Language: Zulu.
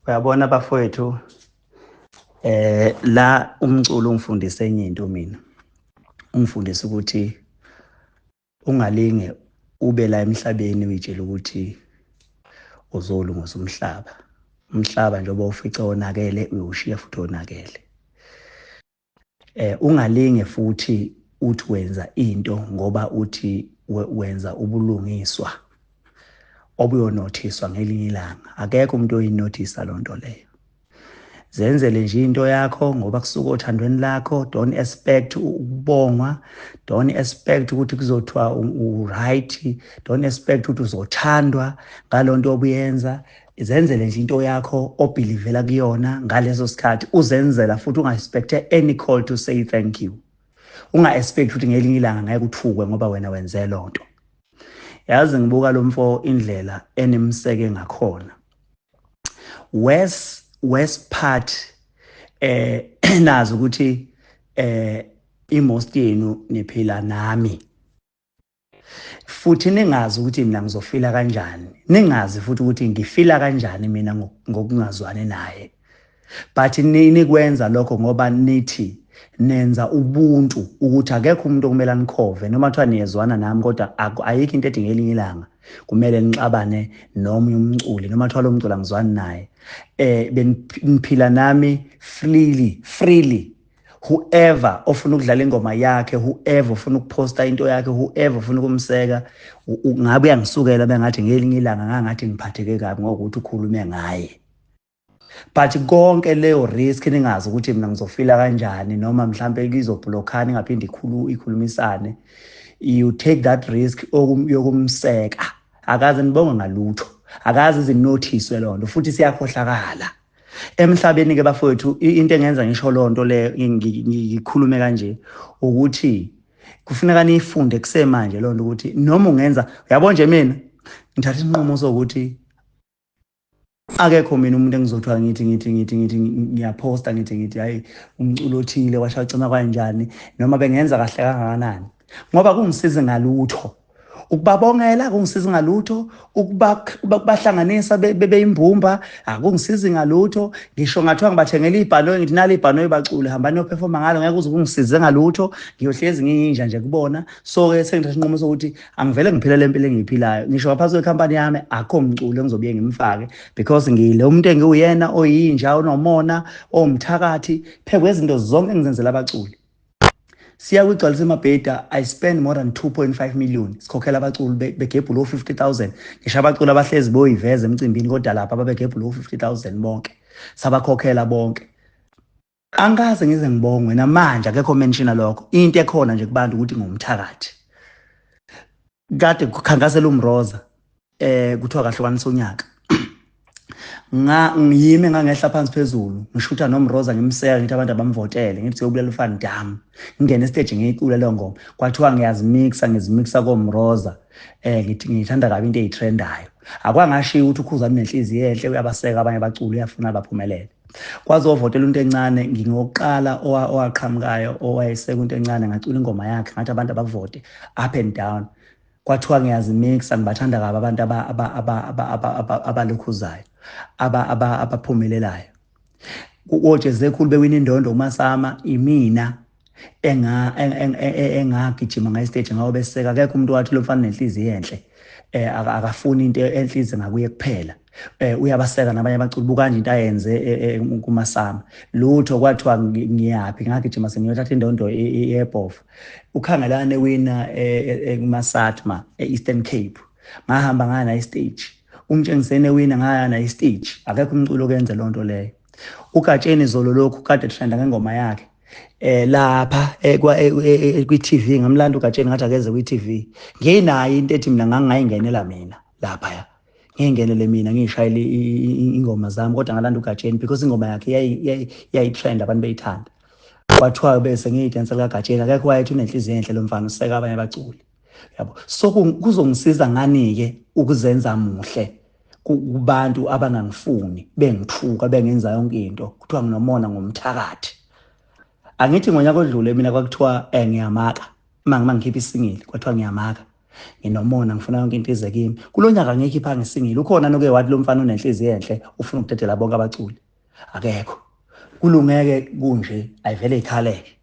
Uyabona bafowethu, la umculo ungifundise enye into mina. Ungifundise ukuthi ungalinge ube la emhlabeni uyitshela ukuthi uzolungisa umhlaba. Umhlaba njengoba ufica wonakele uyoshiya futhi wonakele. Ungalinge futhi uthi wenza into ngoba uthi wenza ubulungiswa obuyonothiswa ngelinye ilanga. Akekho umuntu oyinothisa lonto leyo. Zenzele nje into yakho ngoba kusuka othandweni lakho. Don't expect ukubongwa, don't expect ukuthi kuzothiwa u-right, don't expect ukuthi uzothandwa ngalonto obuyenza. Zenzele nje into yakho obhilivela kuyona ngaleso sikhathi, uzenzela futhi unga-expect any call to say thank you. Unga-expect ukuthi ngelinye ilanga ngeke uthukwe ngoba wena wenze lonto. Yazi ngibuka lo mfo indlela enimseke ngakhona. Worst part, nazi ukuthi i-most yenu niphila nami. Futhi ningazi ukuthi mina ngizofila kanjani. Ningazi futhi ukuthi ngifila kanjani mina ngokungazwani naye. But nikwenza lokho ngoba nithi nenza ubuntu ukuthi akekho umuntu okumele anikhove noma kuthiwa niyezwana nami, kodwa ayikho into ethi ngelinye ilanga kumele nixabane nomunye umculi noma kuthiwa lo mculi angizwani naye. Beniphila nami freely. Whoever ofuna ukudlala ingoma yakhe, whoever ofuna ukuposta into yakhe, whoever ofuna ukumseka, ngabe uyangisukela bengathi ngelinye ilanga ngangathi ngiphatheke kabi ngokuthi ukhulume ngaye. But konke leyo risk ningazi ukuthi mina ngizofila kanjani noma mhlambe izoblockana ingaphinde ikhulumisane. You take that risk yokumseka. Akaze nibonge ngalutho, akaze izinothiswe lonto, futhi siyakhohlakala emhlabeni ke bafowethu. Into engenza ngisho lonto le, ngikhulume kanje, ukuthi kufuneka niyifunde kusemanje lonto, ukuthi noma ungenza, uyabo nje mina ngithatha isinqumo sokuthi akekho mina umuntu engizothiwa ngithi ngiyaphosta ngithi hayi umculo othile washacima kanjani noma bengenza kahle kangakanani, ngoba kungisiza ngalutho ukubabongela, kungisiza ngalutho ukubahlanganisa beyimbumba, akungisizi ngalutho. Ngisho ngathiwa ngibathengela ibhanoyi, ngithi nali ibhanoyi bacule, hambani niyoperforma ngalo, ngeke kuze kungisize ngalutho, ngiyohlezi ngiyinja nje kubona. So-ke sengithatha isinqumo sokuthi angivele ngiphile le mpilo engiyiphilayo. Ngisho ngaphansi kwekhampani yami akho mculo engizobuye ngimfake, because ngile umuntu engiwuyena oyinja, onomona, owumthakathi phezu kwezinto zonke engizenzela abaculi. Siya kwigcwalisa emabheda, I spend more than 2.5 million sikhokhela abaculi begebhu lo 50,000. Ngisho abaculi abahlezi boyiveza emcimbini, kodwa lapha babegebhu lo 50,000 bonke sabakhokhela bonke. Angikaze ngize ngibongwe namanje, akekho mention lokho. Into ekhona nje kubantu ukuthi ngumthakathi. Kade kukhankasela uMroza, kuthiwa kahlukanisa unyaka. Ngiyime ngangehla phansi phezulu ngishutha noMroza, ngimseka, ngithi abantu abamvotele, ngithi siyobulala uFan Dam. Ngingene stage ngiyicula leyo ngoma, kwathiwa ngiyazimixa, ngizimixa koMroza. Ngithi ngithanda kabi into eyitrendayo. Akwangashiya ukuthi uKhuzani unenhliziyo enhle, uyabaseka abanye abaculi, uyafuna baphumelele. Kwazovotela into encane, ngingokuqala owaqhamukayo owayeseka into encane, ngacula ingoma yakhe ngathi abantu abavote up and down. Kwathiwa ngiyazimixa, ngibathanda kabi abantu abalokhuzayo, abaphumelelayo. Kojeze khulu bewina indondo kumasama, imina engagijima ngayi stage ngawo beseka. Akekho umuntu wathi lo mfana nenhliziyo enhle, akafuni into enhliziyo ngakuye kuphela, uyabaseka nabanye abaculi. Buka nje into ayenze kumasama, lutho. Kwathiwa ngiyaphi, ngagijima sengiyothatha indondo yebhofa. Ukhangelane wina kumaSatma e-Eastern Cape, ngahamba ngaya naye stage. Umtshengisene wina, ngaya naye stage. Akekho umculo okenze lonto leyo. Ugatsheni zolo lokhu kade trenda ngengoma yakhe lapha kwi TV, ngamlanda ugatsheni ngathi akeze kwi TV. Nginayo into ethi mina ngangayingenela mina lapha, ngingenele mina ngishayele ingoma zami, kodwa ngalanda ugatsheni because ingoma yakhe yayi-trend, abantu beyithanda. Kwathiwa bese ngiyidansela kagatsheni. Akekho wayethi unenhliziyo enhle lo mfana, useka abanye abaculi, yabo. So kuzongisiza ngani-ke ukuzenza muhle kubantu abangangifuni, bengithuka, bengenza yonke into, kuthiwa nginomona, ngomthakathi? Angithi ngonyaka odlule mina kwakuthiwa ngiyamaka uma ngikhipha isingili, kwathiwa ngiyamaka. Nginomona, ngifuna yonke into ize kimi. Kulo nyaka ngikhiphanga isingile. Ukhona noke wathi lo mfana unenhliziyo enhle, ufuna ukudedela bonke abaculi. Akekho. Kulungeke kunje, ayivele ikhaleke.